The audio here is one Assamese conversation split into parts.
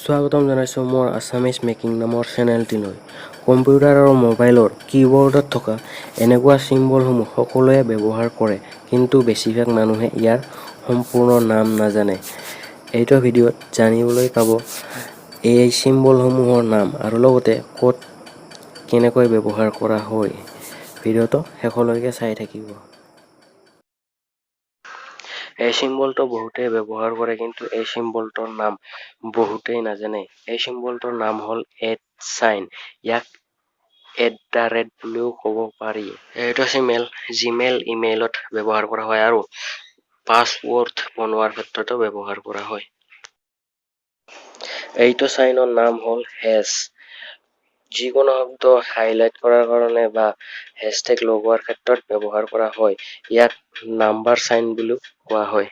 স্বাগতম জনাইছোঁ মোৰ আছামিজ মেকিং নামৰ চেনেলটিলৈ। কম্পিউটাৰ আৰু মোবাইলৰ কীবৰ্ডত থকা এনেকুৱা চিম্বলসমূহ সকলোৱে ব্যৱহাৰ কৰে, কিন্তু বেছিভাগ মানুহে ইয়াৰ সম্পূৰ্ণ নাম নাজানে। এইটো ভিডিঅ'ত জানিবলৈ পাব এই চিম্বলসমূহৰ নাম আৰু লগতে ক'ত কেনেকৈ ব্যৱহাৰ কৰা হয়। ভিডিঅ'টো শেষলৈকে চাই থাকিব। এই চিম্বলটো বহুতেই ব্যৱহাৰ কৰে, কিন্তু এই চিম্বলটোৰ নাম বহুতেই নাজানে। এই চিম্বলটোৰ নাম হ'ল এট চাইন। ইয়াক এট the rate বুলিও ক'ব পাৰি। এইটো চিম্বল জিমেইল ইমেইলত ব্যৱহাৰ কৰা হয় আৰু পাছৱৰ্ড বনোৱাৰ ক্ষেত্ৰতো ব্যৱহাৰ কৰা হয়। এইটো চাইনৰ নাম হ'ল হেচ। যিকোনো শব্দ হাইলাইট কৰাৰ কাৰণে বা হেচটেগ লগোৱাৰ ক্ষেত্ৰত ব্যৱহাৰ কৰা হয়। ইয়াক নাম্বাৰ চাইন বুলিও কোৱা হয়।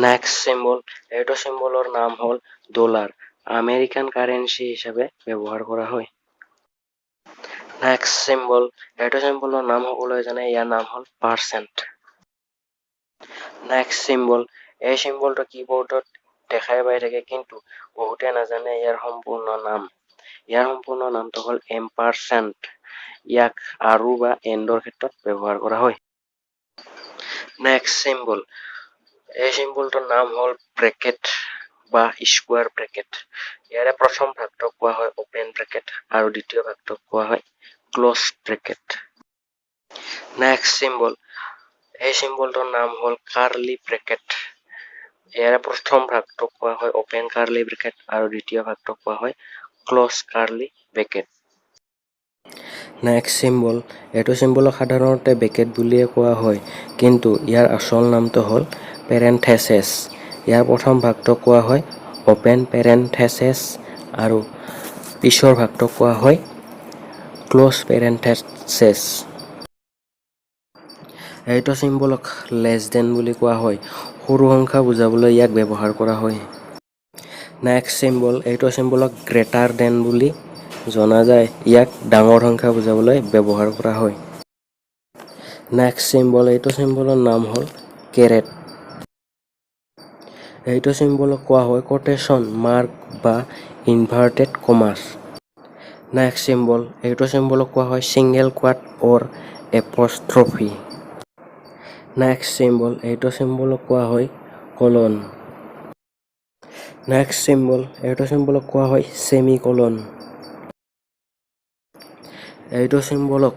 নেক্সট চিম্বল, এইটো চিম্বলৰ নাম হ'ল ডলাৰ। আমেৰিকান কাৰেঞ্চি হিচাপে ব্যৱহাৰ কৰা হয়। নেক্সট চিম্বল, এইটো চিম্বলৰ নাম সকলোৱে জানে। ইয়াৰ নাম হ'ল পাৰ্চেণ্ট। নেক্সট চিম্বল, এই চিম্বলটো কীবৰ্ডত দেখাই পাই থাকে, কিন্তু বহুতে নাজানে ইয়াৰ সম্পূৰ্ণ নাম। ইয়াৰ সম্পূৰ্ণ নামটো হ'ল এম্পাৰচেণ্ট। ইয়াক আৰু বা এণ্ডৰ ক্ষেত্ৰত ব্যৱহাৰ কৰা হয়। নেক্সট চিম্বল, এই চিম্বলটোৰ নাম হ'ল ব্ৰেকেট বা স্কুৱাৰ ব্ৰেকেট। ইয়াৰে প্ৰথম ভাগটোক কোৱা হয় অপেন ব্ৰেকেট আৰু দ্বিতীয় ভাগটোক কোৱা হয় ক্ল'জ ব্ৰেকেট। নেক্সট চিম্বল, এই চিম্বলটোৰ নাম হ'ল কাৰ্লি ব্ৰেকেট। ইয়াৰে প্ৰথম ভাগটোক কোৱা হয় অপেন কাৰ্লি ব্ৰেকেট আৰু দ্বিতীয় ভাগটোক কোৱা হয় close curly bracket. Next symbol, এইটো চিম্বলক সাধাৰণতে ব্ৰেকেট বুলিয়ে কোৱা হয়, কিন্তু ইয়াৰ আচল নামটো হ'ল পেৰেন্থেচেছ। ইয়াৰ প্ৰথম ভাগটোক কোৱা হয় অপেন পেৰেন্থেচেছ আৰু পিছৰ ভাগটোক কোৱা হয় ক্ল'জ পেৰেন্থেচেছ। এইটো চিম্বলক লেছ দেন বুলি কোৱা হয়। সৰু সংখ্যা বুজাবলৈ ইয়াক ব্যৱহাৰ কৰা হয়। নেক্সট চিম্বল, এইটো চিম্বলক গ্ৰেটাৰ দেন বুলি জনা যায়। ইয়াক ডাঙৰ সংখ্যা বুজাবলৈ ব্যৱহাৰ কৰা হয়। নেক্সট চিম্বল, এইটো চিম্বলৰ নাম হ'ল কেৰেট। এইটো চিম্বলক কোৱা হয় কোটেশ্যন মাৰ্ক বা ইনভাৰ্টেড কমাছ। নেক্সট চিম্বল, এইটো চিম্বলক কোৱা হয় single quote or apostrophe। Next symbol, এইটো চিম্বলক কোৱা হয় কলন। নেক্সট চিম্বল, এইটো চিম্বলক কোৱা হয় ছেমি কলন। এইটো চিম্বলক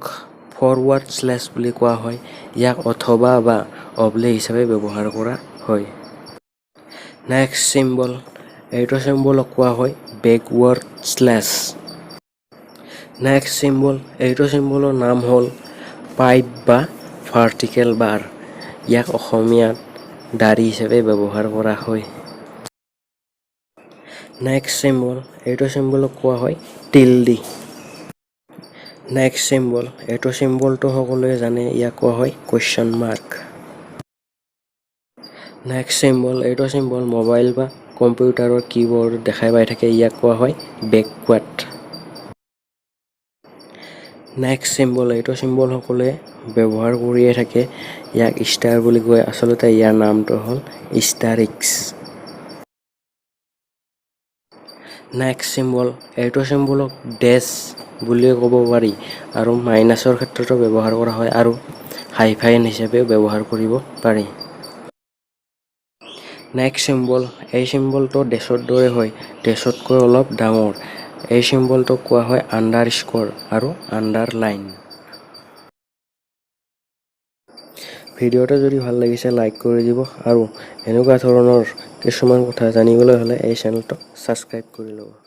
ফৰৱাৰ্ড শ্লেছ বুলি কোৱা হয়। ইয়াক অথবা বা অবলিক হিচাপে ব্যৱহাৰ কৰা হয়। নেক্সট চিম্বল, এইটো চিম্বলক কোৱা হয় বেকৱাৰ্ড শ্লেছ। নেক্সট চিম্বল, এইটো চিম্বলৰ নাম হ'ল পাইপ বা ভাৰ্টিকেল বাৰ। ইয়াক অসমীয়াত দাড়ি হিচাপে ব্যৱহাৰ কৰা হয়। নেক্সট চিম্বল, এইটো চিম্বলক কোৱা হয় টিলডি। নেক্সট চিম্বল, এইটো চিম্বলটো সকলোৱে জানে। ইয়াক কোৱা হয় কুৱেশ্যন মাৰ্ক। নেক্সট চিম্বল, এইটো চিম্বল মোবাইল বা কম্পিউটাৰৰ কীবৰ্ডত দেখাই পাই থাকে। ইয়াক কোৱা হয় বেককুৱাট। নেক্সট চিম্বল, এইটো চিম্বল সকলোৱে ব্যৱহাৰ কৰিয়ে থাকে। ইয়াক ষ্টাৰ বুলি কয়। আচলতে ইয়াৰ নামটো হ'ল এষ্টাৰিক্স। নেক্সট চিম্বল, এইটো চিম্বলক ডেছ বুলিও ক'ব পাৰি আৰু মাইনাছৰ ক্ষেত্ৰতো ব্যৱহাৰ কৰা হয় আৰু হাইফেন হিচাপেও ব্যৱহাৰ কৰিব পাৰি। নেক্সট চিম্বল, এই চিম্বলটো ডেছৰ দৰে হয়, ডেছতকৈ অলপ ডাঙৰ। এই চিম্বলটোক কোৱা হয় আণ্ডাৰ স্ক'ৰ আৰু আণ্ডাৰলাইন। ভিডিঅ'টো যদি ভাল লাগিছে, লাইক কৰি দিব আৰু এনেকুৱা ধৰণৰ কিছুমান কথা জানিবলৈ হ'লে এই চেনেলটো ছাবস্ক্ৰাইব কৰি ল'ব।